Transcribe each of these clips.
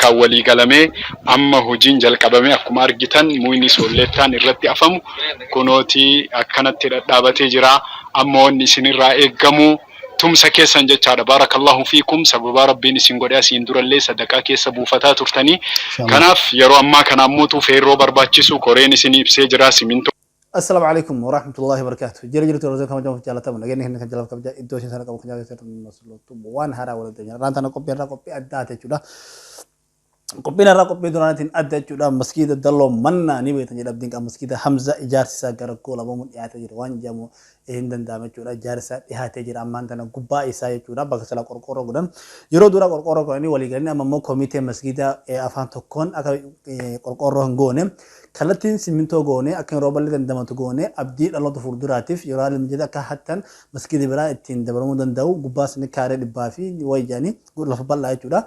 Takkaan walii galamee amma hojiin jalqabamee akkuma argitan muyni soolleettaan irratti afamu kunooti akkanatti dhadhaabatee jira. Amma wanni isinirraa eeggamu tumsa keessan jechaadha. Baarakallahu fiikum sababaa Rabbiin isin godhe asiin durallee sadaqaa keessa buufataa turtanii. Inshallah. Kanaaf yeroo ammaa kana ammootu feerroo barbaachisu koreen isinii ibsee jira simintoo Assalaamu alaikum warahmatullahi wabarakatuh. Jira jirtu hordoftoota kabajamoo fi jaallatamoo nageenya keenya kan jalaaf kabajaa iddoo isin sana qabu kan jaallattan maslootu waan haaraa walitti dhufna. Irraan tana qophii irraa qophii addaati jechuudha. Qophiin irraa qophii duraaniitiin adda jechuudha. Maskiida Dalloo Mannaa ni beektan jedha abdiin qaba. Maskiida Hamza ijaarsi isaa gara goolabamuun dhiyaatee jira. Waan jedhamu hin danda'ame jechuudha. Ijaarsi isaa dhiyaatee jira ammaan tana gubbaa isaa jechuudha. Bakka silaa qorqoorroo godhan. Yeroo duraa qorqoorroo godhanii walii galanii amma immoo komitee maskiida afaan tokkoon akka qorqoorroo hin goone kallattiin simmintoo goone akka yeroo balli dandamatu goone abdii dhaloota fuulduraatiif yeroo haalli mijate akka hattan maskiida biraa ittiin dabalamuu danda'u gubbaas ni kaaree dhibbaa fi wayi jedhanii lafa bal'aa jechuudha.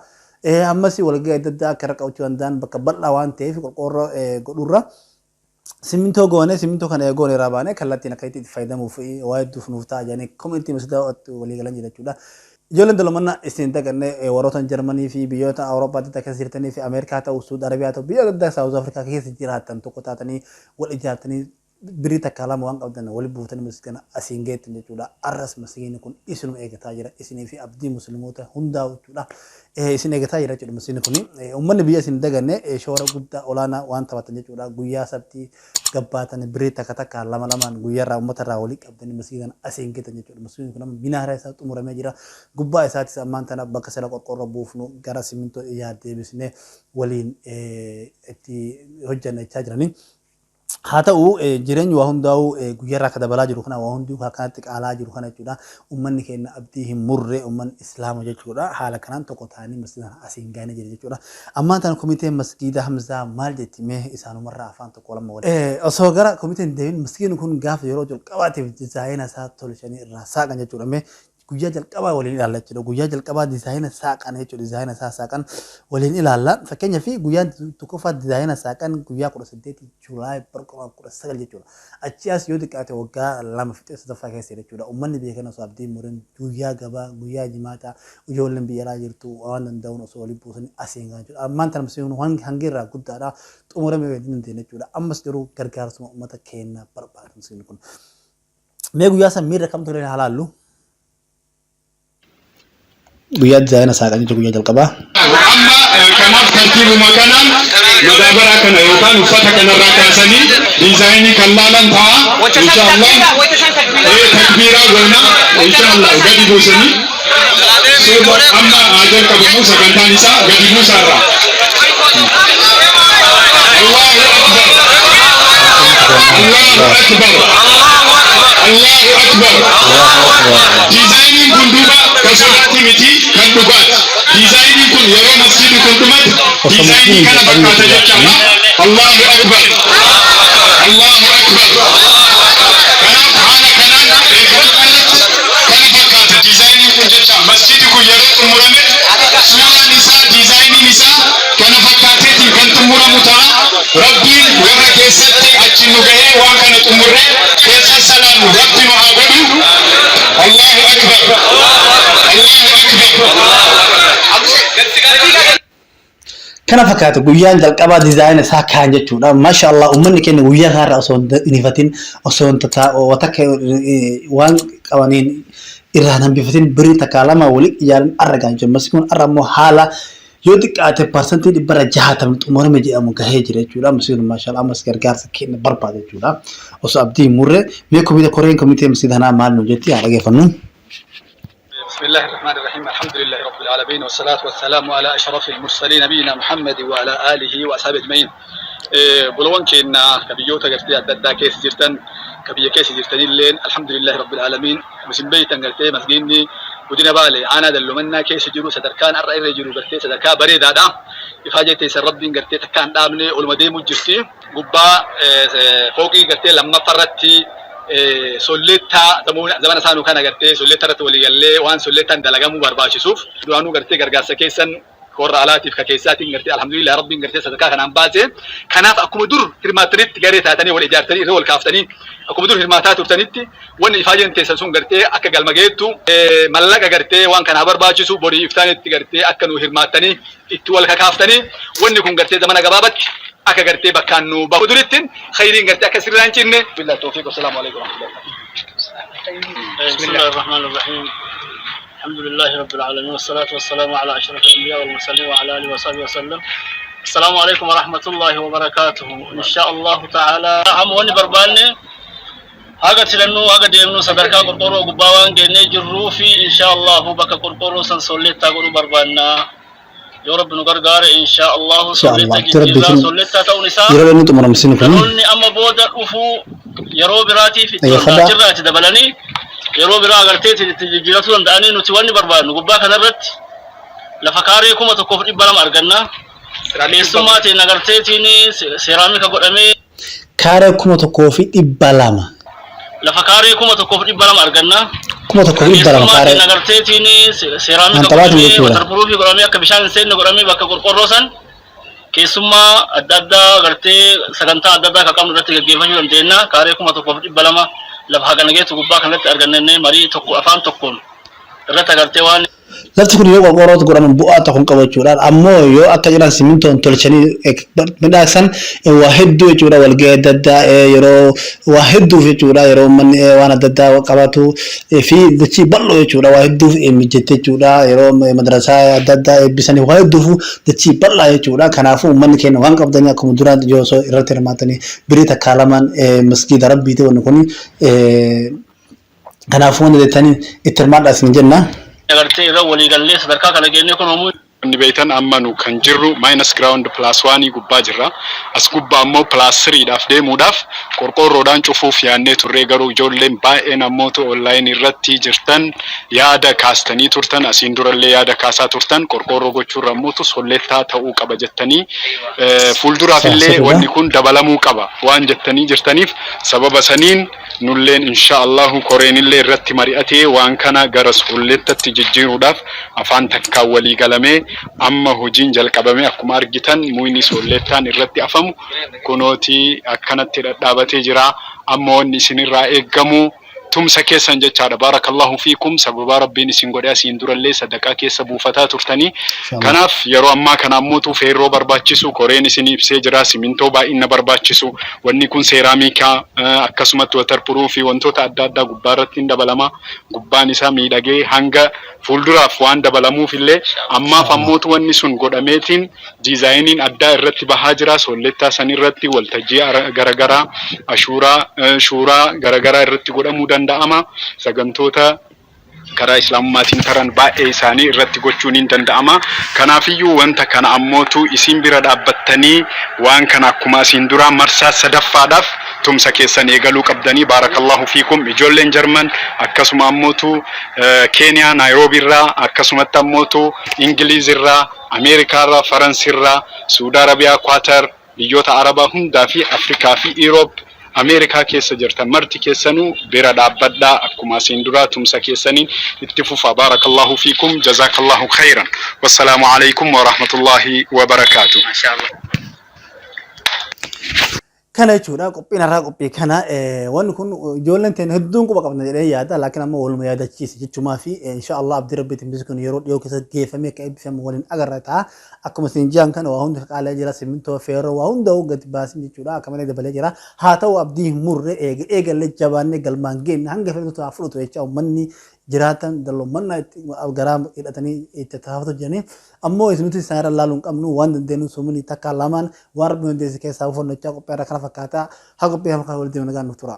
Ammas walgahii adda addaa akka irra qabachuu danda'an bakka bal'aa waan ta'eef qorqoorroo godhurra simmintoo goone simmintoo kana goone irraa baanee kallattiin akka itti fayyadamuuf waa hedduuf nuuf ta'a jedhanii komiitii masgiida walii galan jira jechuudha. Ijoolleen Dalloo Mannaa isin hin daganne warroota Jarmanii fi biyyoota Awurooppaa adda addaa keessa jirtanii fi Ameerikaa ta'u Suud Arabiyaa ta'u biyyoota adda addaa Saawuz Afrikaa keessa jiraattan tokko taatanii wal ijaartanii birrii takkaa lama waan qabdan wali buutanii masgiida asiin geettan jechuudha. Arras masgiidni kun isinuma eegataa jira. Isinii fi abdii musliimoota hundaa jechuudha. Isin eegataa jira jechuudha masgiidni kun. Uummanni biyya isin daganne shoora guddaa olaanaa waan taphatan jechuudha. Guyyaa sabtii gabbaatan birrii takka takka lama lamaan guyyaarraa uummatarraa walii qabdanii masgiida asiin geettan jechuudha. Masgiidni kun amma minaara isaa xumuramee jira. Gubbaa isaatis ammaan tana bakka sila qorqoorroo buufnu gara simintoo ijaar deebisnee waliin itti hojjanna jechaa jiranii. Haa ta'u jireenyi waa hundaa'u guyyaarraa akka dabalaa jiru kana waa hunduu akkanatti qaalaa jiru kana jechuudha. Uummanni keenya abdii hin murre uummanni islaama jechuudha. Haala kanaan tokko ta'anii masgiida asiin gaanii jira jechuudha. Ammaan tana komiteen masgiida Hamzaa maal jetti mee isaanumarraa afaan tokko lama waliin. Osoo gara komiteen deemin masgiidni kun gaafa yeroo jalqabaatiif dizaayina isaa tolchanii irraa saaqan jechuudha. Mee guyyaa jalqabaa waliin ilaalla jechuudha. Guyyaa jalqabaa dizaayina saaqan jechuudha. Dizaayina isaa saaqan waliin ilaalla. Fakkeenyaaf guyyaan tokkoffaa dizaayina saaqan guyyaa 18 July bara 2019 jechuudha. Achi as yoo xiqqaate waggaa lama fixee sadaffaa keessa jechuudha. Uummanni biyya kana osoo abdii murin guyyaa gabaa guyyaa jimaataa ijoolleen biyya alaa jirtu waan danda'uun osoo waliin buusanii asiin gahan jechuudha. Ammaan tana masiin hangi irraa guddaadha. Xumuramee hin dandeenye jechuudha. Ammas garuu gargaarsuma uummata keenya barbaada masiin kun. Mee guyyaa san miirra kam ture haa laallu. Guyyaa dizaayina saaqan jechuun guyyaa jalqabaa. Amma kanaaf tartiibuma kanaan madaabaraa kana yookaan uffata kanarraa kaasanii diizaayinii kan laalan ta'a. Inshaallah takbiiraa goona inshaallah gadi buusanii suuta amma haa jalqabamu sagantaan isaa gadi buusaarraa. Allahu akbar. Allahu akbar. Allahu akbar. Diizaayiniin kun duuba kan sodaati miti kan dhugaati. Diizaayiniin kun yeroo masjiidni kun dhumate Osoo diizaayinii masjiidni kana jalqabni fakkaata jechuudha. jechaadha. Allahu akbar. Allahu akbar. Kanaaf haala kanaan eegumsa irratti kana fakkaata diizaayiniin kun jecha masjiidni kun yeroo xumurame suuraan isaa diizaayiniin isaa kana fakkaateetiin kan xumuramu ta'a. Rabbiin warra keessatti achi nu gahee waan kana xumurree keessa salaannu Rabbi nu haa godhu. Allahu akbar. Allahu akbar. Kana fakkaata guyyaan jalqabaa dizaayina isaa kaan jechuudha. Masha Allah uummanni keenya guyyaa kanarra osoo hin hifatin osoo hin tataa'u takka waan qabaniin irraa hin hambifatin birrii takkaa lama waliin ijaaran arra gaan jechuudha. Masgiidni kun arra immoo haala yoo xiqqaate 60% xumurame jedhamu gahee jira jechuudha. Masgiidni masha Allah ammas gargaarsa keenya barbaada jechuudha. Osoo abdii hin murre mee komitee koreen komitee masgiida kanaa maal nu jetti haa dhageeffannu. بسم الله الرحمن الرحيم، الحمد لله رب العالمين، والصلاة والسلام على أشرف المرسلين نبينا محمد وعلى آله وأصحابه أجمعين. Obboleewwan keenya ka biyyoota gartee adda addaa keessa jirtan, ka biyya keessa jirtanilleen, الحمد لله رب العالمين. Isin beeytan gartee masgiinni godina Baalee aanaa Dalloo Mannaa keessa jiru sadarkaan har'a irra jiru gartee sadarkaa bareedaadha. Ifaa jetteessan Rabbiin gartee takka hin dhaabne oluma deemuu jirti. Gubbaa fooqii gartee lammaffaa irratti solleettaa zamana isaanuu kana gartee solleettaa irratti walii gallee waan solleettaan dalagamuu barbaachisuuf duraanuu gartee gargaarsa keessan Warra alaatiif ka keessaatiin gartee alhamdulillah Rabbiin gartee sadarkaa kanaan baase. Kanaaf akkuma dur hirmaattanitti garee taatanii wal ijaartanii irra wal kaaftanii akkuma dur hirmaataa turtanitti wanni ifaajeen teessan sun gartee akka galma geettu, mallaqa gartee waan kanaa barbaachisu borii iftaanitti gartee akka nu hirmaattanii itti wal kakaaftanii wanni kun gartee zamana gabaabatti akka gartee bakkaan nu bahu durittiin khayriin gartee akka sirraa hin cinne. Billahi tawfiiq, wassalaamu alaikum warahmatullahi. بسم الله الرحمن الرحيم، الحمد لله رب العالمين، والصلاة والسلام على أشرف الأنبياء والمرسلين وعلى آله وصحبه وسلم. السلام عليكم ورحمة الله وبركاته. إن شاء الله تعالى هم وني برباني haga filannoo haga deemnu sadarkaa qorqorroo gubbaa waan geennee jirruu fi insha Allahu bakka qorqorroo san solleettaa godhuu barbaanna. Yoo Rabbi nu gargaare, insha Allahu Insha Allah. solleetta Itti Rabbi jijjiirraa isin solleettaa ta'uun isaa yeroo inni xumuramsin kun namoonni amma booda dhufuu yeroo biraatiif itti Dhaggeeffadhaa. achirraa itti dabalanii yeroo biraa agartee itti jijjiirachuu danda'anii. Nuti wanni barbaadnu gubbaa kanarratti lafa kaaree 1200 arganna. Keessummaa ta'e agarteetiin seeraamika godhamee Kaaree 1200. Lafa kaaree 1200 arganna. 1200 Keessummaa kaaree. ta'e agarteetiin seeraamika Manxabaatiin godhamee jechuudha. Waterproofii godhamee akka bishaan hin seenne godhamee bakka qorqorroo san keessummaa adda addaa agartee sagantaa adda addaa kan qabnu irratti gaggeeffachuu dandeenya. Kaaree 1200 lafa hagana geessu gubbaa kanatti argannee marii tokko afaan tokkoon irratti agartee waan Lafti kun yoo qorqorrootti godhaman bu'aa tokko hin qabu jechuudha. Ammoo yoo akka jedhan simintoon tolchanii midhaasan waa hedduu jechuudha. Walga'ii adda addaa, yeroo waa hedduuf jechuudha. Yeroo uummanni waan adda addaa qabatu fi dachii bal'oo jechuudha. Waa hedduuf mijjatte jechuudha. Yeroo madrasaa adda addaa eebbisanii waa hedduuf dachii bal'aa jechuudha. Kanaafuu uummanni keenya waan qabdanii akkuma duraan yoo osoo irratti hirmaatanii birii takkaa lamaan masgiida Rabbiiti wanni kun. Kanaafuu wanti jettanii itti hirmaadhaa isin jenna. Agartee irra walii gallee sadarkaa kana geennee kun hoomuu Inni beektan amma nu kan jirru minus ground plus one gubbaa jirra. As gubbaa ammoo plus 3dhaaf deemuudhaaf qorqoorroodhaan cufuuf yaadnee turree, garuu ijoolleen baay'een ammootu online irratti jirtan yaada kaastanii turtan, asiin durallee yaada kaasaa turtan, qorqoorroo gochuurra ammootu solleettaa ta'uu qaba jettanii, fuulduraaf illee Sirriidha. wanni kun dabalamuu qaba waan jettanii jirtaniif, sababa saniin nulleen insha Allahu koreenillee irratti mari'atee waan kana gara solleettatti jijjiiruudhaaf afaan takkaan walii galamee amma hojiin jalqabame. Akkuma argitan muyni solleettaan irratti afamu kunooti akkanatti dhadhaabatee jira. Amma wanni isinirraa eeggamu tumsa keessan jechaadha. Baarakallahu fiikum. Sababaa Rabbiin isin godhe asiin durallee sadaqaa keessa buufataa turtanii. Inshallah. Kanaaf yeroo ammaa kana ammootu feerroo barbaachisu koreen isin ibsee jira, simintoo baay'ina barbaachisu, wanni kun seeraamikaa, akkasumatti waterproof fi wantoota adda addaa gubbaa irratti hin dabalama. Gubbaan isaa miidhagee hanga fuulduraaf waan dabalamuuf illee ammaaf ammootu wanni sun godhameetiin diizaayiniin addaa irratti bahaa jira. Soollettaa san irratti waltajjii garagaraa, ashuuraa, shuuraa garagaraa irratti godhamuu danda'ama. Sagantoota karaa Islaamummaatiin taran baay'ee isaanii irratti gochuun hin danda'ama. Kanaafiyyuu wanta kana ammootu isin bira dhaabbattanii waan kana akkuma asiin duraa marsaa sadaffaadhaaf tumsa keessan eegaluu qabdanii. Baarakallahu fiikum. Ijoolleen Jarman, akkasuma ammootu Keeniyaa Naayiroobii irraa, akkasumatti ammootu Ingiliiz irraa, Ameerikaa irraa, Faransi irraa, Suudi Arabiyaa, Kwaatar, biyyoota Arabaa hundaa fi Afrikaa fi Europe, Ameerikaa keessa jirtan marti keessanuu bira dhaabbadhaa, akkuma asiin duraa tumsa keessaniin itti fufa. Baarakallahu fiikum, jazaakallahu khayran, wassalaamu alaikum warahmatullahi wabarakaatu. Kana jechuudha qophiin har'aa qophii kana. Wanni kun ijoolleen teenya hedduun quba qabna jedhee yaada, laakiin ammoo waluma yaadachiise jechuumaa fi insha Allah abdii Rabbiitiin bisi kun yeroo dhiyoo keessatti geeffamee akka eebbifamu waliin agarra ta'a. Akkuma isin jiran kana waa hundi qaalee jira, simintoo, feeroo, waa hunda gadi baasin jechuudha, akka malee dabalee jira. Haa ta'u, abdii hin murre, eega eegallee jabaannee galmaan geenne hanga fedhatu ta'a fudhatu jecha uummanni jiraatan dalloommannaa itti garaa hidhatanii itti taafatu jiranii. Ammoo isinuti isaan irra laaluu hin qabnu, waan dandeenyu sumuni takka lamaan waan Rabbi dandeesse keessaa uffannu jechaa qophii irra kana fakkaata. Haa qophii kana walitti nagaan nuuf tura.